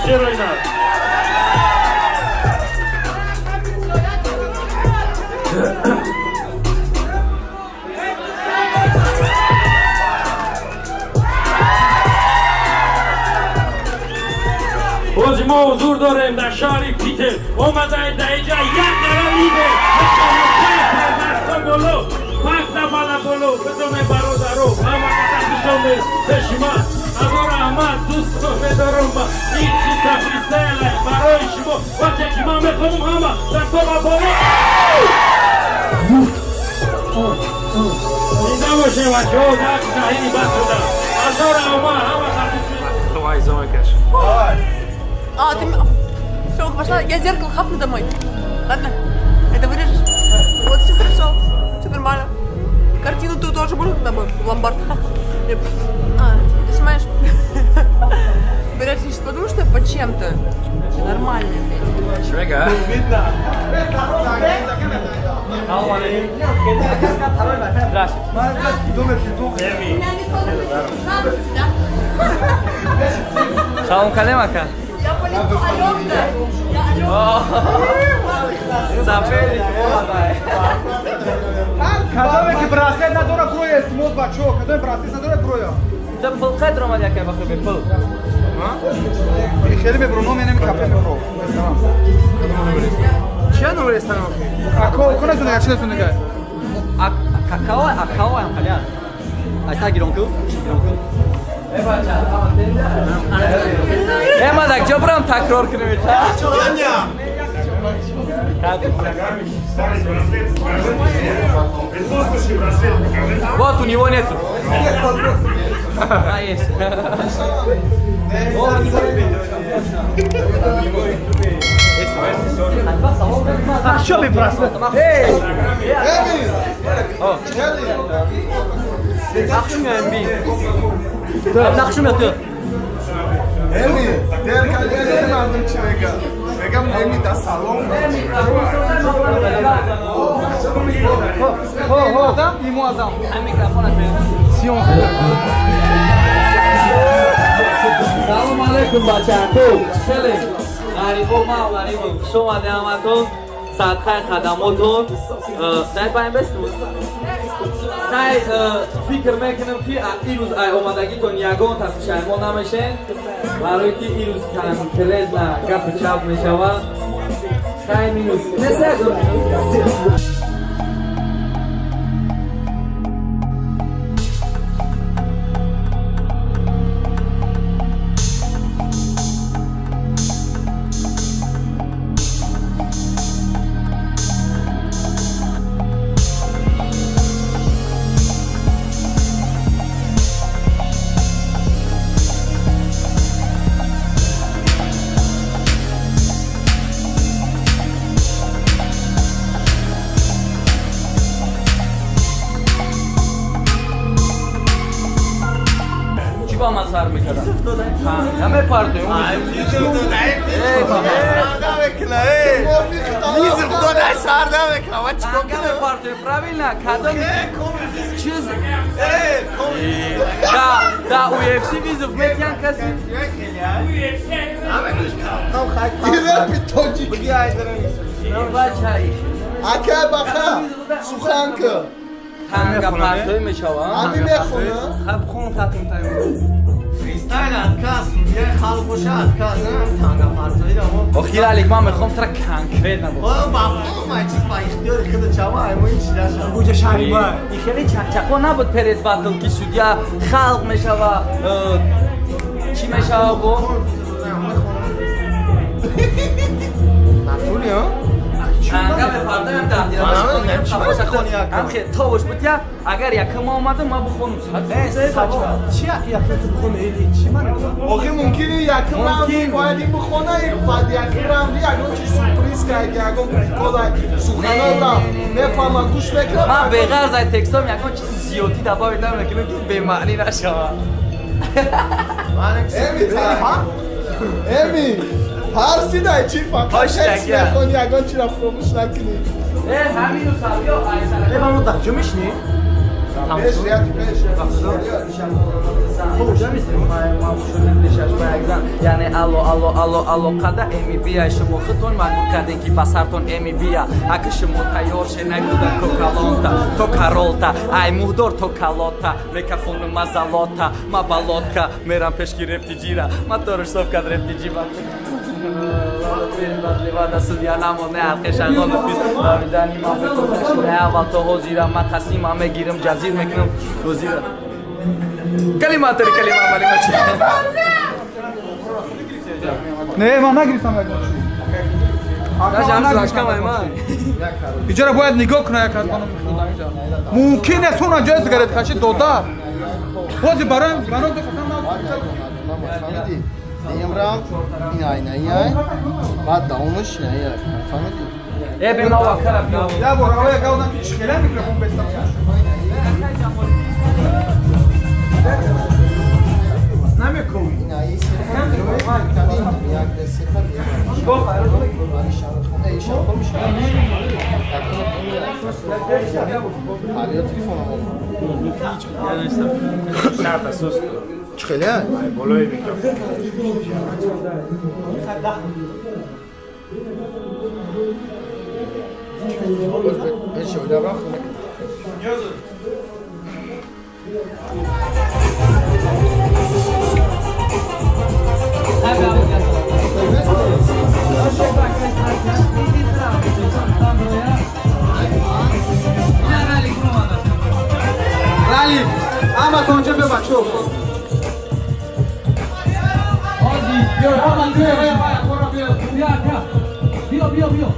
Чаро ина? Бози мо ҳузур дорем дар шаҳри Питер. Омадаед дар инҷа як дара лидер. Дасто боло, факта бала боло. Бидонед, бародаро, ҳама каса хушомед пеши ман. Ҳазор раҳмат, дӯстон медорам ба ин чиза фристайл барои шумо. Вақте ки ман мехонам, ҳама дасто ба боло. Зинда бошем, бачаҳо, дар шаҳини бад шуда. Ҳазор раҳмат, ҳама Давай, замыкаш. А, ты... Все, пошла. Я зеркало хапну домой. Ладно? Это вырежешь? Вот, все хорошо. Все нормально. Картину ты тоже можно домой? В ломбард. А, ты снимаешь? Блядь, я сейчас подумаю, что я по чем-то. Нормально, блядь. Швега. Видно. Здравствуйте. У меня лицо да? Салом калем, ака. Я по лицу Аленка. Я Аленка. Сафери. Кадоме ки браслет надора, броя, илтимос, бачаҳо, кадоме браслет надора, броя. Та пул қадр омад, яка бахи бе пул. Хеле мебро, номи кафе мебро. Чия номи ресторан охи? Ако, кона зундага, чи зундага? Какао, акао ам халя. Айса гиронку, гиронку. Э бача, э мадак ҷо брам такрор кунем та? Присутствующий браслет покажи. Вот у него нету. А есть. А что би браслет? Эй! Нақшум би. Нақшум яту. Эми, дер калиде мардум чӣ мега? Мегам эми да салон. Хо, хо, да? Имо адам. Микрофон. Салом алейкум, бачаҳо. Хеле ғарибо, ма ғарибо. Хуш омадед ҳаматон. Садқаи хадамотон. Дай паем бесту. Най фикр мекунам ки ирӯз ай омадагитон ягон та пушаймон намешен. Барои ки ирӯз конкретно гапи чап мешавад. Хай минус. Нест ягон минус. Ба ман сар мекардам. Намепартоем. Намепартоем, правильно? Кадом чиз да UFC вызов метиҳан каси? Ака баха, суханка. Танга партоӣ мешавад. Ами мехона. Хаб хон татм тайм. Фристайл отказ, судья халқ боша отказ, танга партоӣ дамо. Охир алик, ман мехоҳам тра конкретно бошам. О, мафҳум, ман чиз ба ихтиёри худ чава, ай мо ин чи нашава. Буҷа шаҳри ма. И хеле чақчақо набуд перед батл ки судья халқ мешава, чӣ мешава бо? Натури, а? Танга мепартоям даҳдира. Товш буд я, агар якум омадам, ман бихонам. Чи якум ту бихони или чи ман? Охи мумкин якум раунди бояд ин бихона, баъд якум раунди ягон чи сюрприз кард, ягон прикол суханонам мефаҳмам, гӯш мекунам. Ман беғарз ай текстом ягон чизи зиёдӣ добавить намекунам ки бемаънӣ нашавад. Эми, эми, тарсидай чи фақат текст мехони, ягон чиро фуромӯш накунӣ. Э, ҳамину сабиё айсара. Э, ба мо дар ҷо мешинӣ? Яъне алло алло алло алло қада эми бия шумо худтон маҷбур кардем ки ба сартон эми бия аки шумо тайёр ше нагуда то калонта то каролта ай муҳдор то калота микрофону ма залота ма балотка мерам пешки рептиҷира ма торш соф кад рептиҷиба мегирам ҷазир мекунам ҳозира калиматари калима малима чи Не, ман нагирифтам иҷора бояд нигоҳ кунад як аз хонум мумкин нест ҳуна ҷои сигареткашӣ дода бози барои банот фаҳмидӣ дуюм раунд ин айнаи баъд давомаш инаи фаҳмидӣ э бемавакара я бор авая гавдам ки хела микрофон бестам намекунӣ Чӣ хеле? Болои микрофон. Рали, ама тонҷа биё бачо. Биё, ама биё, биё, биё, биё, биё, биё.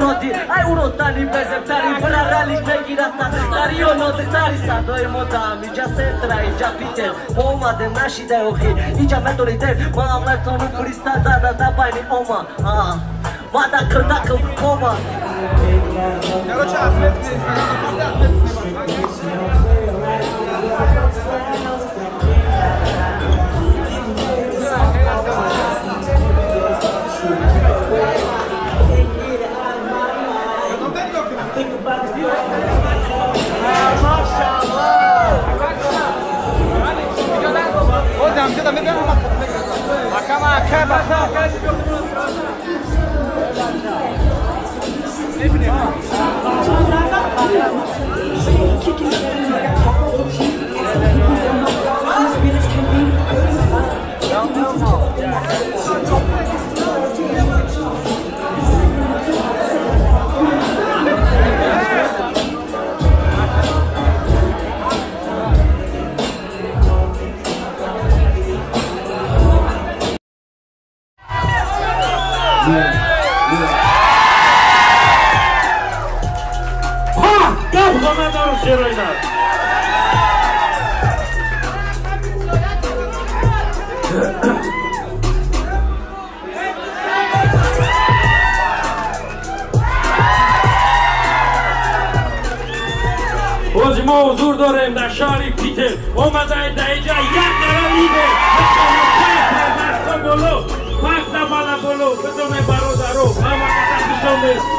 уроди, ай уродтани безебтари, бираралик мегирата, тариё нодиртари садои мо даам, иҷа центра, иҷа Питер, мо омадем нашидай охир, иҷа медори дер, маам метонум фристайл зада да байни ома, мада кирдакм кома. Короче, ответ باز ما حضور داریم در شهر پیتر، آمده در اینجا یک قرار لیدر دستا بالا فقط بالا بالا بدون برادرو همه کسا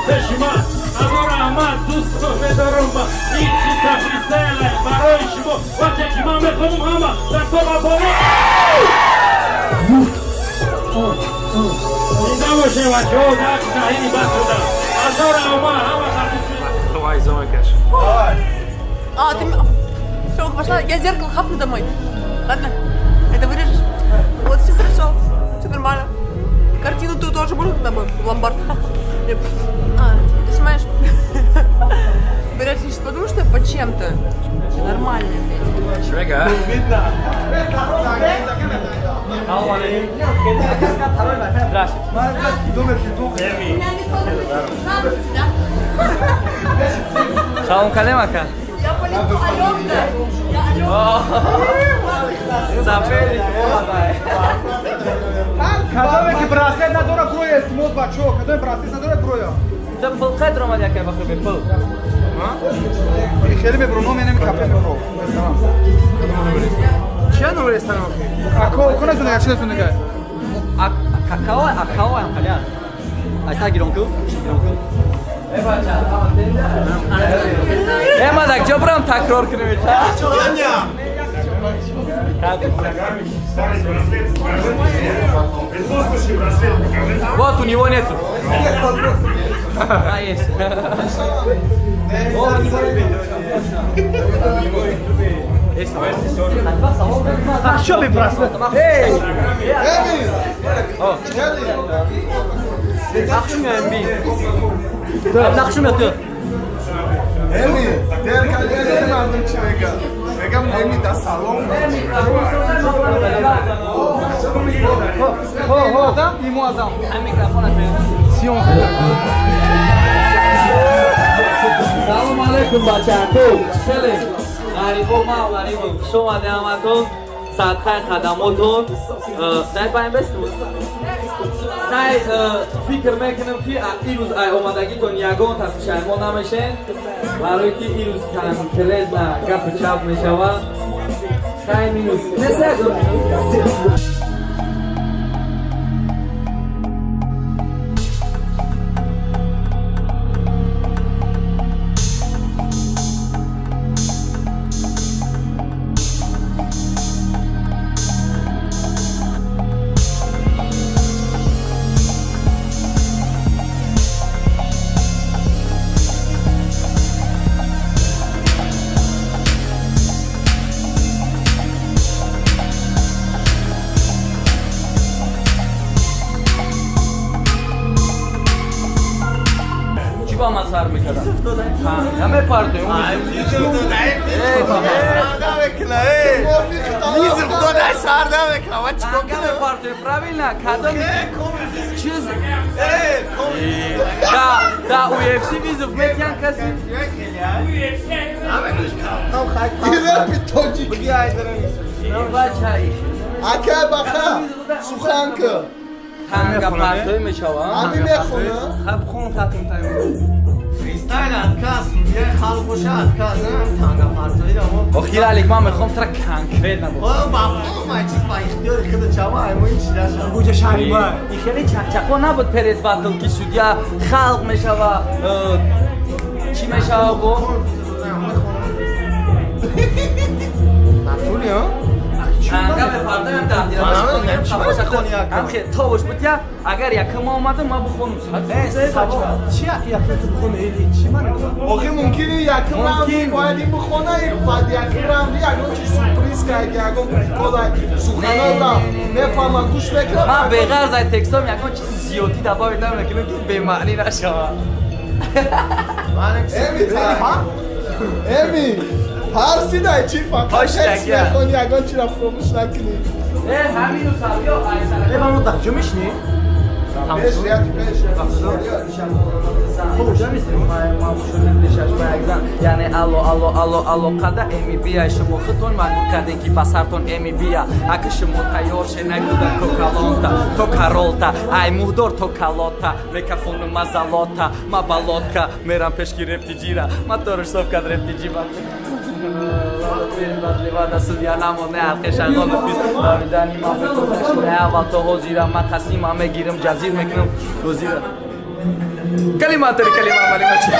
به شما هزار احمد دوست میدارم و این چیز فریستایل برای شما وقتی که من میخوانم همه دستا بالا زنده باشه بچه ها در شهینی بس شده هزار احمد همه کسا. А, ты... Все, пошла. Я зеркало хапну домой. Ладно? Это вырежешь? Вот, все хорошо. Все нормально. Картину ты тоже можно домой? В ломбард. А, ты снимаешь? Блядь, я сейчас подумаю, что я по чем-то. Нормально, блядь. Швега. Салом калем ака. Я по лицу Аленка! Я Аленка! Зафери! Кадоме ки браслет надора броя эстимоз бачо, кадоме браслет надора броя. Та пул қадр омад якай бахр бе пул. Хеле мебро, ном енеми кафе мебро. Чия номер ресторан охи? Ако, кона зундага, чи зундага? Какао, акао ам халя. Айса гиронку, гиронку. Э, мадак, ҷо брам такрор кунем? Вот у него нету. А, есть. Что би браслет? Эй! Эми, дер калери мардум чӣ мега? Мегам эми да салом. Салом алейкум бачако. Хеле ғарибо ма ғарибо. Хуш омадед ҳаматон. Садқаи хадамотон. Дай паем бесту. Най фикр мекунам ки ирӯз ай омадагитон ягон та пушаймон намешен, барои ки ирӯз конкретно гапу чап мешавад. Хай минус нест ягон минус. Сар мекардам. Намепартоем. Правильно, кадом чиз да UFC визов метиан каси. Ин репи тоҷик. Ака баха сухан ка. Танга партоӣ мешава. Ами мехона. Хаб хон хатм тайм. Фристайл отказ, судьяи халқ боша отказ, танга партоӣ дамо. Охир Алик, ман мехоҳам тра конкретно бошам. О, ба ман чиз ба ихтиёри худа чама, ай мо ин чиза шава. Буҷа шаҳри ма. И хеле чақчақо набуд перед батл ки судья халқ мешава, чӣ мешава бо? Натури, а? Танга мепартоям дам дира. Ҳам тош буд я, агар якум омадам ман бихонам. Чи якум ту бихони или чӣ ман? Охи мумкин якум раунди бояд ин бихона, баъд якум раунди ягон чи сюрприз кард, ягон прикол суханора мефаҳма гӯш мекунам. Ман беғарз ай текстом ягон чизи зиёдӣ добавить намекунам ки бемаънӣ нашава. Эми тарсидай чи фақат текст мехони ягон чиро фуромӯш накунӣ. Э ҳамину сабиё ай сара. Э ба мо дар ҷо мешинӣ? Пеш рияти пеш. Яъне алло алло алло алло қада эми бия шумо худтон маҷбур кардем ки ба сартон эми бия аки шумо тайёр шенагуда то калонта то каролта ай муҳдор то калота микрофону ма залота ма балотка мерам пешки рептиҷира ма торш соф кад рептиҷиба судья намоне аввал то ҳозира ма таснима мегирам ҷазир мекунам ҳозира калиматори калима малима чи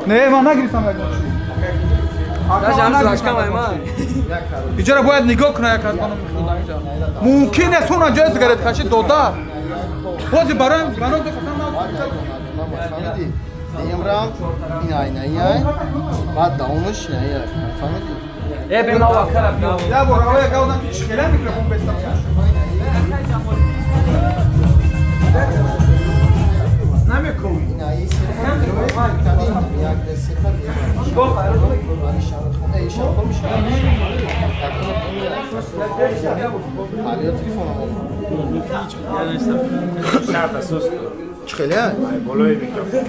Не, ман нагирифтам ягон чи. Иҷора бояд нигоҳ кунад як аз хонум инҷа. Мумкин аст он ҷои сигареткашӣ дода. Бози барои банот бихостам. Фаҳмидӣ? Дуюм раунд ин ай на ин ай, баъд давомаш на ин ай. Фаҳмидӣ? Э бема вакара биё. Я бор авая гавдам ки хеле микрофон бестам. Намекунӣ. Ин ай як десета чӣ хеле болои микрофон.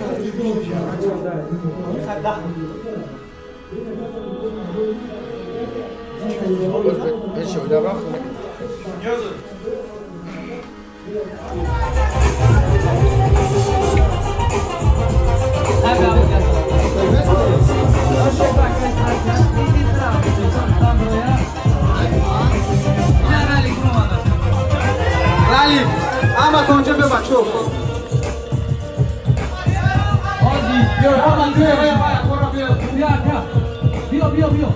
Ралик, ама то онҷо биё бачо. Биё, ама биё, биё, биё, биё, биё, биё.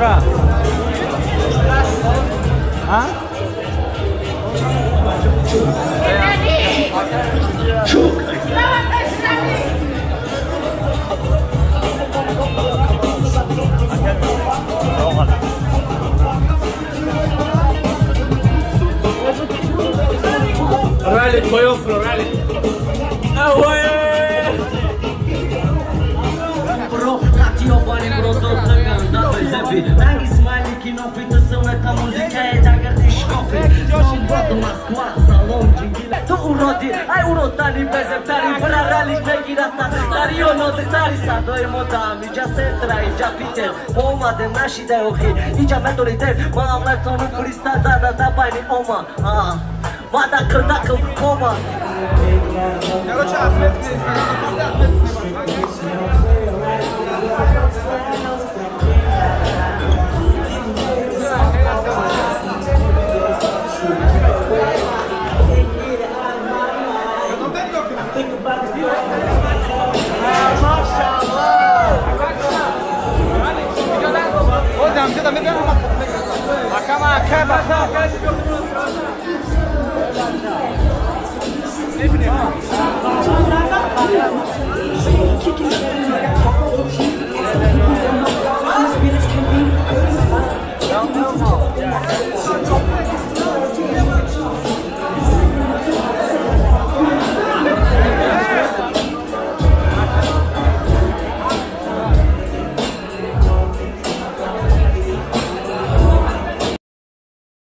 Брат. А? Ралли, поёфро, ралли. Ту уроди, ай уродтари безебтари, бара ралик мегирата, тарио нодихтари, садои мо даам, иҷа сентра, иҷа Питер, мо омадем нашидай охир, иҷа медори дер, ма амлатону фристайл зада да байни ома, ма да кирдакм кома. Короче, ответ